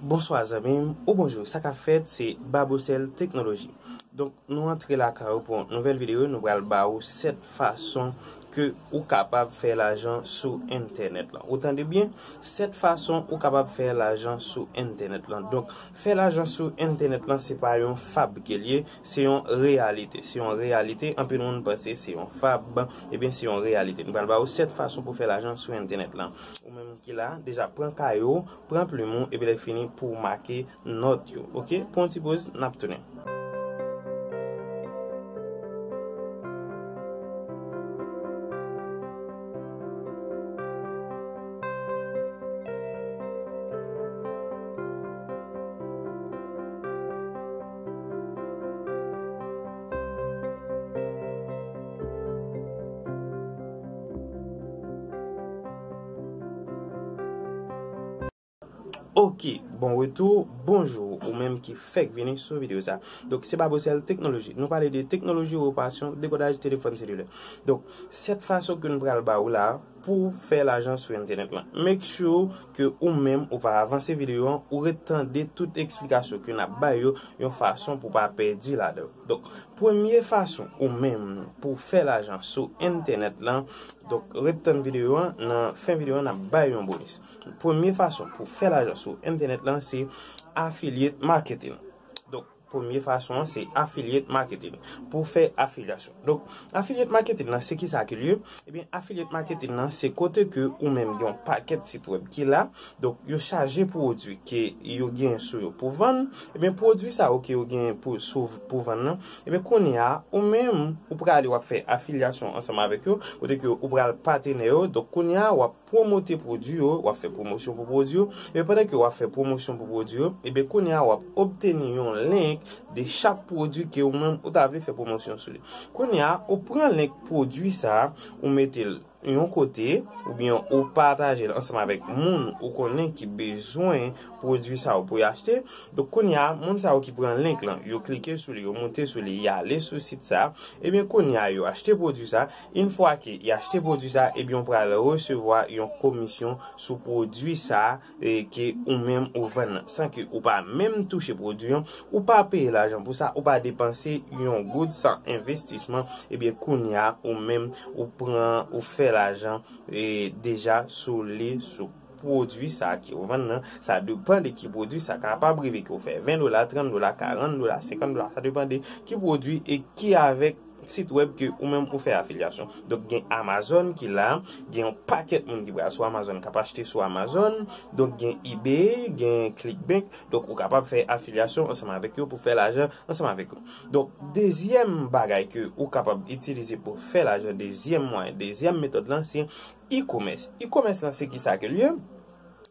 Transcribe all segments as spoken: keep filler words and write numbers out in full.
Bonswa zanmi m, ou bonjou, sa k ap fèt, se Babosèl Teknoloji. Donk, nou antre lakay ou pou yon nouvèl videyo, nou pral ba ou sèt fason ke ou kapab fè lajan sou entènèt lan. Ou tande byen? Sèt fason ou kapab fè lajan sou entènèt lan. Donk, fè lajan sou entènèt lan, se pa yon fab ke l ye, se yon reyalite. Se yon reyalite, anpil moun panse se yon fab, ebyen se yon reyalite. Nou pral ba ou sèt fason pou fè lajan sou entènèt lan. Ou menm ki la, deja pran kaye w, pran plim ou, epi lè fini pou w make nòt yo. Oke? Pran yon ti poz, n ap tounen. Oke, bon retou, bonjou, ou menm ki fèk vini sou videyo sa. Donk, se Babosèl Teknoloji. Nou pale de teknoloji, repasyon, dekodaj telefòn selilè. Donk, sèt fason ke nou pral ba ou la pou fè lajan sou entènèt lan. Make sure ke ou menm ou pa avanse videyo an, ou ret tande tout eksplikasyon ke n ap bay yo yon fason pou pa pèdi ladan. Donk, premye fason ou menm pou fè lajan sou entènèt lan, donk, ret tann videyo an, nan fen videyo an, n ap bay yon bonis. Premye fason pou fè lajan sou entènèt lan, se affiliate marketing. Donk, premye fason an, se affiliate marketing. Pou fè afilyasyon. Donk, affiliate marketing lan, se ki sa ke l ye? Ebyen, affiliate marketing lan, se kote ke ou menm gen yon pakèt sit wèb ki la. Donk, yo chaje pwodui ke yo gen sou yo pou vann. Ebyen, pwodui sa yo ke yo gen pou, sou, pou vann nan, ebyen, kounye a, ou menm, ou prale w ap fè afilyasyon ansanm avèk yo, kote ke ou pral patenè yo. Donk, kounye a, w ap pwomote pwodui yo, w ap fè pwomosyon pou pwodui yo. E pandan ke w ap fè pwomosyon pou pwodui yo, ebyen, kounye a, w ap obteni yon link de chak pwodui ke ou menm ou ta vle fè pwomosyon sou li. Kounye a, ou pran link pwodui sa a, ou mete l yon kote, oubyen ou pataje l ansanm avèk moun ou konnen ki bezwen pwodui sa yo pou y achte. Donk, kounye a, moun sa yo ki pran link lan, yo klike sou li, yo moute sou li, y ale sou sit sa a, ebyen, kounye a, yo achte pwodui sa a. Yon fwa ke y achte pwodui sa a, ebyen, ou pral resevwa yon komisyon sou pwodui sa a, e, ke ou menm ou vann nan, san ke ou pa menm touche pwodui an, ou pa peye lajan pou sa, ou pa depanse yon goud san envestisman, ebyen, kounye a, ou menm, ou pran, ou fè lajan, e, deja sou li, sou pwodui sa a ke ou vann nan. Sa depann de ki pwodui, sa kapab rive ke ou fè ven dola, trant dola, karant dola, senkant dola, sa depann de ki pwodui e ki avèk sit wèb ke ou menm ou fè afilyasyon. Donk, gen Amazon ki la, gen yon pakèt moun ki pral sou Amazon, k ap achte sou Amazon. Donk, gen eBay, gen Clickbank. Donk, ou kapab fè afilyasyon ansanm avèk yo pou fè lajan ansanm avèk yo. Donk, dezyèm bagay ke ou kapab itilize pou fè lajan, dezyèm mwayen, dezyèm metòd lan, se e-commerce. E-commerce lan, se ki sa ke l ye?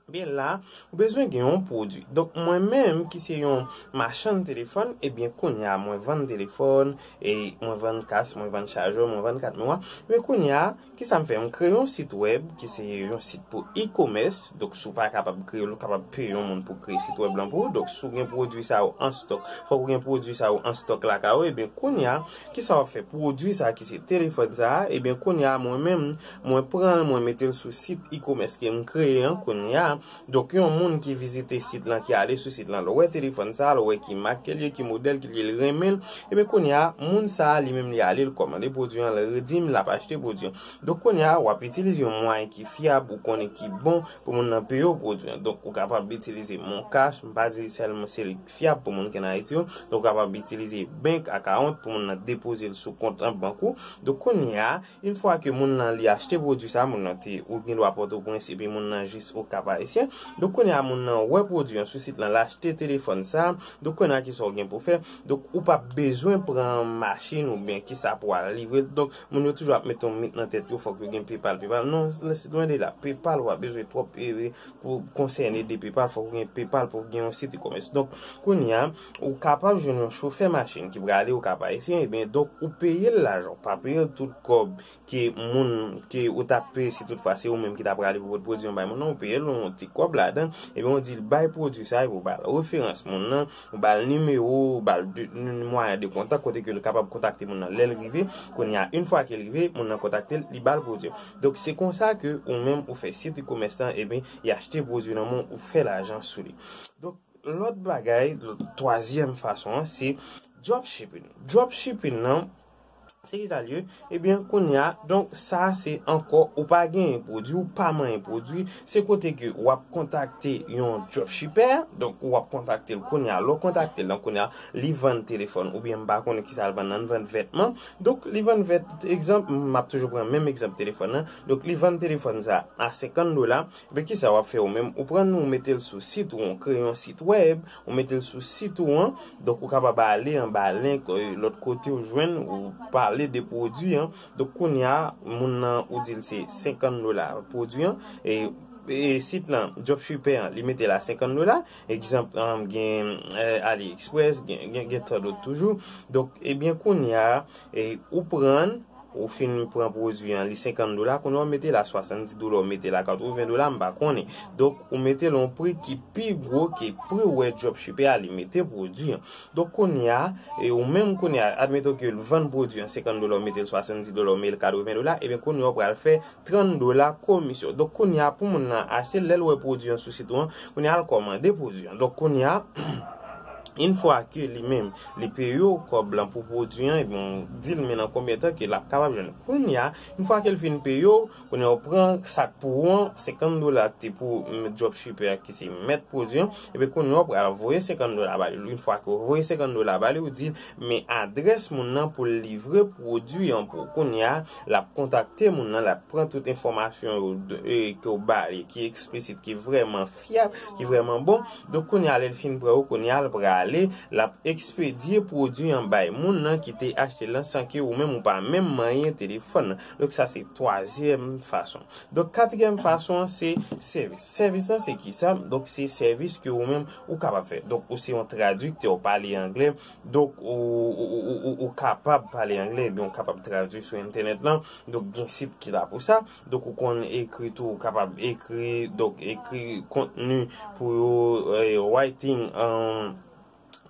Byen la, ou bezwen gen yon pwodui. Donk, mwen menm ki se yon machann telefòn, ebyen, kounye a, mwen vann telefòn, e mwen vann kas, mwen vann chajè, mwen vann kat memwa. Men kounye a, ki sa m fè? M kreye yon sit wèb ki se yon sit pou e-commerce. Donk, si w pa kapab kreye l, ou kapab peye yon moun pou kreye sit wèb lan pou ou. Donk, si w gen pwodui sa yo an stòk, fòk ou gen pwodui sa yo an stòk lakay ou. Ebyen, kounye a, ki sa w ap fè? Pwodui sa ki se telefòn sa a, ebyen, kounye a, mwen menm, mwen pran l, mwen mete l sou sit e-commerce ke m kreye an kounye a. Donk, yon moun ki vizite sit lan, ki ale sou sit lan, lè w wè telefòn sa a, lè w wè ki mak ke l ye, ki modèl ke l ye, l renmen l, ebyen, kounye a, moun sa a, li menm, li ale, l kòmande pwodui an, l redi m, l ap achte pwodui an. Donk, kounye a, w ap itilize yon mwayen ki fyab, ou konnen ki bon, pou moun nan peye w pwodui an. Donk, ou kapab itilize MonCash, m pa di sèlman se li k fyab pou moun ki ann Ayiti yo. Donk, ou kapab itilize bank account pou moun nan depoze l sou kont an bank ou. Donk, kounye a, yon fwa ke moun nan li achte pwodui sa, moun nan te, ou gen dwa Pòtoprens, epi moun nan jis Okap Ayisyen. Donk, kounye a, moun nan wè pwodui an sou sit lan, l achte telefòn sa. Donk, kounye a, ki sa w gen pou fè? Donk, ou p ap bezwen pran machin oubyen ki sa pou al livre l. Donk, moun yo toujou ap mete yon mit nan tèt yo, fòk yo gen PayPal, PayPal. Non, lwen de la. PayPal, ou pa bezwen twòp, e, pou konsène de PayPal, fòk ou gen PayPal pou gen yon sit e-commerce. Donk, kounye a, ou kapab jwenn yon chofè machin ki prale Okap Ayisyen, ebyen, donk, ou peye l lajan, ou pa peye l tout kòb ke moun, ke ou t ap peye si tout fwa se ou menm ki t ap prale pou pot pwodui an bay moun nan, ou peye l yon ti kòb ladan, ebyen ou di l bay pwodui sa, epi ou ba l referans moun nan, ou ba l nimewo, ou ba l de, mwayen de kontak kote ke l kapab kontakte moun nan lè l rive. Kounye a, yon fwa ke l rive, moun nan kontakte l, li ba l pwodui. Donk, se konsa ke ou menm ou fè sit e-commerce lan, ebyen, y achte pwodui nan men w, ou fè lajan sou li. Donk, lòt bagay, twazyèm fason an, se dropshipping. Dropshipping nan, se ki sa l ye? Ebyen, kounye a, donk, sa se ankò, ou pa genyen pwodui, ou pa manyen pwodui, se kote ke w ap kontakte yon dropshipper, donk, w ap kontakte l kounye a, lè w kontakte l lan, kounye a, li vann telefòn, oubyen m pa konnen ki sa l vann nan, vann vètman, donk, li vann vèt, egzanp, m ap toujou pran menm egzanp telefòn nan, donk, li vann telefòn sa a senkant dola, ebyen, ki sa w ap fè ou menm? Ou pran l, ou mete l sou sit ou, ou kreye yon sit wèb, ou mete l sou sit ou an, donk ou kapab ale anba link, e, lòt kote ou jwenn, ou pale de pwodui an. Donk kounye a, moun nan ou di l se senkant dola pwodui an, e, e sit lan, dropshipper an, li mete l a senkant dola, egzanp, um, gen, e, AliExpress, gen, gen, gen tan dòt toujou. Donk, ebyen, kounye a, e, ou pran l, ou fin pran pwodui an, li senkant dola, kounye a ou mete l a swasanndis dola, ou mete l a katreven dola, m pa konnen. Donk, ou mete l yon pri ki pi gwo ke pri ou wè dropshipper a li mete pwodui an. Donk, kounye a, e ou menm kounye a, admeton ke l vann pwodui an senkant dola, ou mete l swasanndis dola, ou mete l katreven dola, ebyen, kounye a ou pral fè trant dola komisyon. Donk, kounye a, pou moun nan achte l, lè l wè pwodui an sou sit ou an, kounye a, l kòmande pwodui an. Donk, kounye a, yon fwa ke li menm, li peye w kòb lan pou pwodui an, ebyen, ou di l men nan konbyen tan ke l ap kapab jwenn. Kounye a, yon fwa ke l fin peye w, kounye a, ou pran sa k pou ou an, senkant dola ki te pou, mm, dropshipper a ki se mèt pwodui an, ebyen, kounye a, ou pral voye senkant dola ba li. Yon fwa ke ou voye senkant dola ba li, ou di l men adrès moun nan pou l livre pwodui an pou ou. Kounye a, l ap kontakte moun nan, l ap pran tout enfòmasyon yo, e, ke w ba li, ki eksplisit, ki vrèman fyab, ki vrèman bon. Donk, kounye a, lè l fin pran yo, kounye a, l prale, l ap ekspedye pwodui an bay moun nan ki te achte l lan san ke ou menm ou pa menm manyen telefòn nan. Donk, sa se twazyèm fason. Donk, katriyèm fason an, se sèvis. Sèvis lan, se ki sa? Donk, se sèvis ke ou menm ou kapab fè. Donk, ou se yon tradiktè, ou pale anglè. Donk, ou, ou, ou, ou, ou kapab pale anglè, ebyen, ou kapab tradui sou entènèt lan. Donk, gen sit ki la pou sa. Donk, ou konn ekri tou, ou kapab ekri, donk, ekri kontni pou yo, e, writing, um,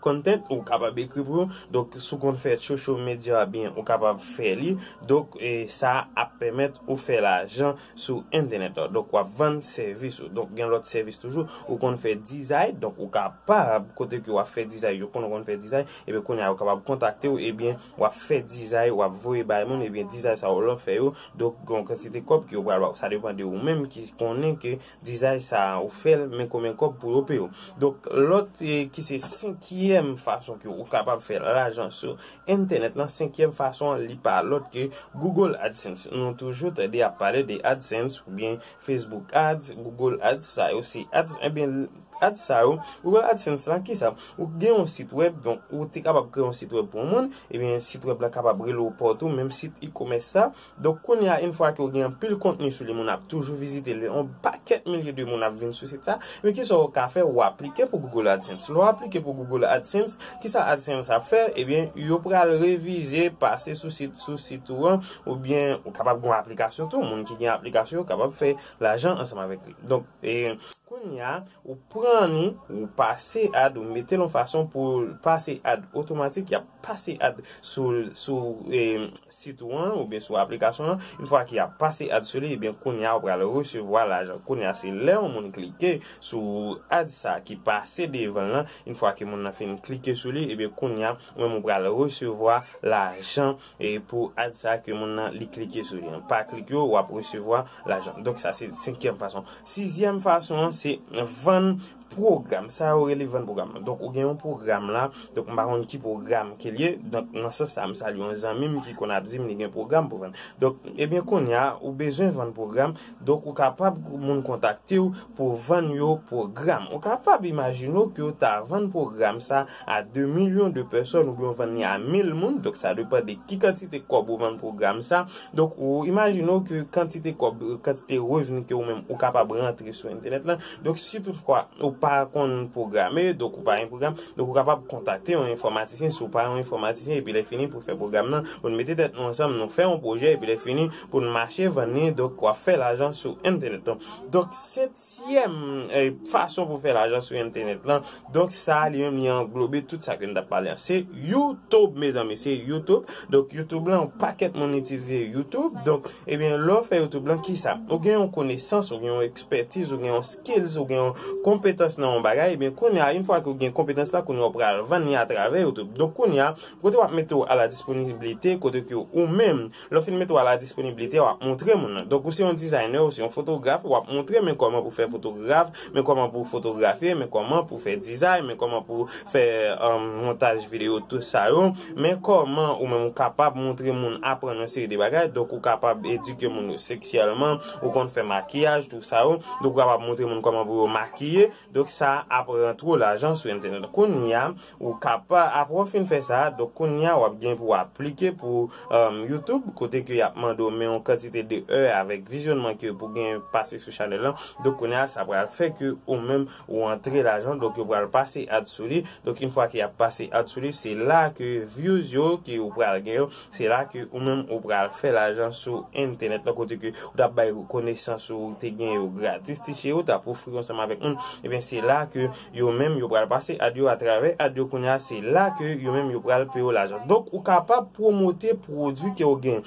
content, ou kapab ekri pou yo. Donk, si w konn fè social media byen, ou kapab fè li. Donk, e, sa ap pèmèt ou fè lajan sou entènèt la. Donk, w ap vann sèvis ou. Donk, gen lòt sèvis toujou. Ou konn fè dizay, donk, ou kapab, kote ke w ap fè dizay, yo konn, konn fè dizay, ebyen, kounye a, yo kapab kontakte w, ebyen, w ap fè dizay, w ap voye bay moun, ebyen, dizay sa yo, lè w fè yo, donk, gen yon kantite kòb ke yo pral ba w. Sa depann de ou menm ki konnen ke dizay sa a, ou fè l, men konbyen kòb pou yo peye w. Donk, lòt, e, ki se senkyèm fason ke ou kapab fè lajan sou entènèt lan, senkyèm fason an, li pa lòt ke Google AdSense. Nou toujou tande ap pale de AdSense oubyen Facebook Ads, Google Ads, sa yo se ads, ebyen, ads sa yo, Google AdSense la, ki sa? Ou gen yon sit wèb, donk, ou te kapab kreye yon sit wèb pou yon moun, ebyen, sit wèb la kapab rele w pòt ou, menm sit e-commerce sa. Donk, kounye a, yon fwa ke w gen anpil kontni sou li, moun ap toujou vizite li, yon pakèt milye de moun ap vin sou sit sa, men ki sa w ka fè? W aplike pou Google AdSense. Lè w aplike pou Google AdSense, ki sa AdSense ap fè? Ebyen, yo pral revize, pase sou sit, sou sit ou an, oubyen ou kapab gen yon aplikasyon tou. Moun ki gen aplikasyon yo kapab fè lajan ansanm avèk li. Donk, e, kounye a, ou pran li, ou pase ad, ou mete l yon fason pou pase ad otomatik, y ap pase ad sou, sou, e, sit ou an, oubyen sou aplikasyon an. Yon fwa ke y ap pase ad sou li, ebyen, kounye a, ou pral resevwa lajan. Kounye a, se lè yon moun klike sou ad sa ki pase devan l lan, yon fwa ke moun nan fin klike sou li, ebyen, kounye a, ou menm ou pral resevwa lajan, e, pou ad sa ke moun nan li klike sou li an. Pa klike yo, w ap resevwa lajan. Donk, sa se senkyèm fason. Sizyèm fason an, se vann pwogram. Sa yo rele vann pwogram. Donk, ou gen yon pwogram la. Donk, m pa konn ki pwogram ke l ye. Donk, nan sans sa, m salye yon zanmi m ki konn ap di m li gen pwogram pou vann. Donk, ebyen, kounye a, ou bezwen vann pwogram. Donk, ou kapab moun kontakte w pou vann yo pwogram. Ou kapab imajine w ke w ta vann pwogram sa a de milyon de pèsòn oubyen w vann li a mil moun. Donk, sa depann de ki kantite kòb ou vann pwogram sa. Donk, ou imajine w ke kantite kòb, kantite revni ke ou menm ou kapab rantre sou entènèt lan. Donk, si toutfwa ou pa pa konn pwograme, donk ou pa gen pwogram, donk ou kapab kontakte yon enfòmatisyen si w pa yon enfòmatisyen, epi lè fini pou fè pwogram nan, pou n mete tèt nou ansanm, nou fè yon pwojè, epi lè fini pou n mache vann li, donk w ap fè lajan sou entènèt lan. Donk, setyèm eh, fason pou fè lajan sou entènèt lan, donk sa li menm li anglobe tout sa ke n t ap pale an. Se YouTube, mezanmi, se YouTube. Donk, YouTube lan, yon pakèt moun itilize YouTube. Donk, ebyen, lè w fè YouTube lan, ki sa? Ou gen yon konesans, ou gen yon ekspertiz, ou gen yon skills, ou gen yon konpetans nan yon bagay, ebyen, kounye a, yon fwa ke w gen konpetans la, kounye a, w pral vann li atravè YouTube. Donk, kounye a, kote w ap mete w a la disponibilite, kote ke ou menm, lè w fin mete w a la disponibilite, w ap montre moun nan. Donk, ou se yon dizayner, ou se yon fotograf, w ap montre men kòman pou fè fotograf, men kòman pou fotografye, men kòman pou fè dizay, men kòman pou fè um, montaj videyo, tout sa yo, men kòman ou menm ou kapab montre moun aprann yon seri de bagay, donk ou kapab edike moun yo seksyèlman, ou konn fè makiyaj, tout sa yo, donk ou kapab montre moun kòman pou yo makiye, donk sa ap rantre w lajan sou entènèt. Kounye a, ou kapab, apre w fin fè sa, donk kounye a w ap gen pou w aplike pou um, YouTube, kote ke y ap mande w men yon kantite de è avèk vizyònman ke pou gen pase sou chanèl lan. Donk kounye a, sa pral fè ke ou menm ou antre lajan, donk yo pral pase ad sou li. Donk yon fwa ke y ap pase ad sou li, se la ke views yo ke ou pral gen yo, se la ke ou menm ou pral fè lajan sou entènèt lan, kote ke ou t ap bay konesans ou te gen yo gratis, ti cheri, ou t ap ofri yo ansanm avèk moun. Ebyen, se la ke yo menm yo pral pase ad yo, atravè ad yo kounye a, se la ke yo menm yo pral peye w lajan. Donk, ou kapab pwomote pwodui ke w gen.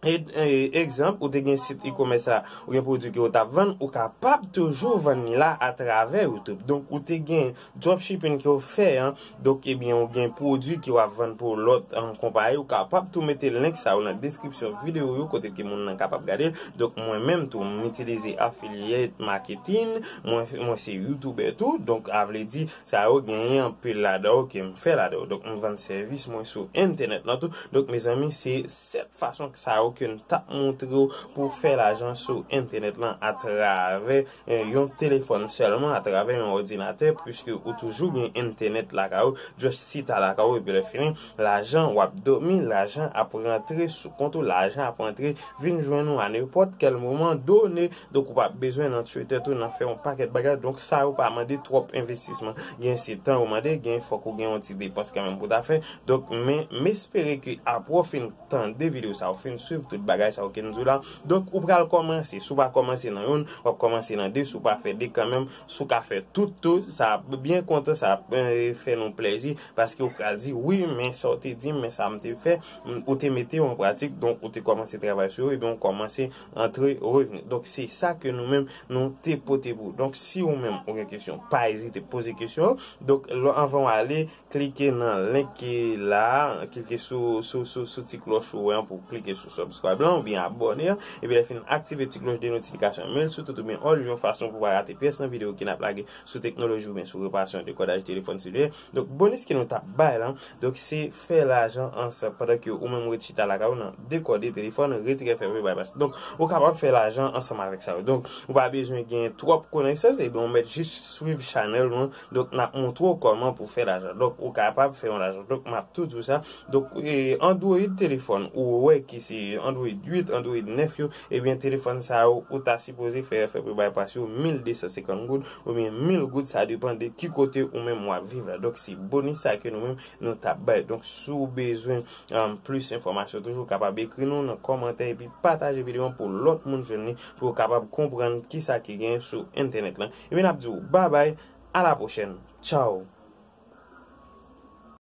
E, e, egzanp, ou te gen sit e-commerce la, ou gen pwodui ke w t ap vann, ou kapab toujou vann li la atravè YouTube. Donk, ou te gen dropshipping ke w fè an, donk, ebyen, ou gen pwodui ke w ap vann pou lòt, um, konpayi, ou kapab tou mete link sa yo nan deskripsyon videyo yo, kote ke moun nan kapab gade l. Donk, mwen menm tou, m itilize affiliate marketing, mwen, mwen se YouTuber tou, donk, a vle di, sa yo genyen anpil ladan yo ke m fè ladan yo. Donk, m vann sèvis mwen sou entènèt lan tou. Donk, mezanmi, se sèt fason sa yo ke n t ap montre w pou w fè lajan sou entènèt lan atravè, eh, yon telefòn sèlman, atravè yon òdinatè, puiske ou toujou gen entènèt lakay ou, just chita lakay ou, epi lè fini, lajan w ap dòmi, lajan ap rantre sou kont ou, lajan ap rantre, vin jwenn ou a nenpòt kèl moman done. Donk, ou pa bezwen nan tchwe tèt ou, nan fè yon pakèt bagay. Donk, sa yo pa mande twòp envestisman. Gen se tan ou mande, gen fòk ou gen yon ti depans kanmenm pou ta fè. Donk, men, m espere ke apre w fin tande videyo sa, ou fin swiv tout bagay sa yo ke n di w la. Donk, ou pral kòmanse. Si w pa kòmanse nan youn, w ap kòmanse nan de. Si w pa fè de kanmenm, si w ka fè tout tou, sa ap byen kontan, sa ap, eh, fè nou plèzi, paske ou pral di, wi, men sa w te di m, men sa m te fè, m, ou te mete yo an pratik, donk ou te kòmanse travay sou yo, ebyen ou kòmanse antre revni. Donk, se sa ke nou menm, nou te pote pou ou. Donk, si ou menm, ou gen kesyon, pa ezite poze kesyon. Donk, lè, anvan w ale, klike nan link ki la, klike sou, sou, sou, sou ti klòch ou wè an pou klike sou subscribe lan, oubyen abòne an. Epi lè fini, aktive ti klòch de notifikasyon, men l sou tout oubyen all, yon fason pou w pa rate pyès nan videyo ke n ap lage sou teknoloji oubyen sou reparasyon dekòdaj telefòn selilè. Donk, bonis ke nou t ap bay la, donk, se fè lajan ansanm pandan ke ou menm ou ret chita lakay ou nan dekòde telefòn, retire fè pay pass. Donk, ou kapab fè lajan ansanm avèk sa yo. Donk, ou pa bezwen gen twòp konesans, ebyen, ou mèt jis swiv chanèl nou an. Donk, n ap montre w kòman pou fè lajan. Donk, ou kapab fè yon lajan. Donk, m ap tou di w sa. Donk, e, Android telefòn, ou wè ki se Android uit, Android nèf yo, ebyen, telefòn sa yo, ou ta sipoze fè, fè pay pass yo mil de san senkant goud oubyen mil goud, sa depann de ki kote ou menm w ap viv la. Donk, se bonis sa ke nou menm, nou t ap bay. Donk, si w bezwen, um, plis enfòmasyon, toujou kapab ekri nou nan kòmantè epi pataje videyo an pou lòt moun jwenn li, pou yo kapab konprann kisa ki gen sou entènèt lan. Epi n ap di w babay, a la pwochèn. Tchaw!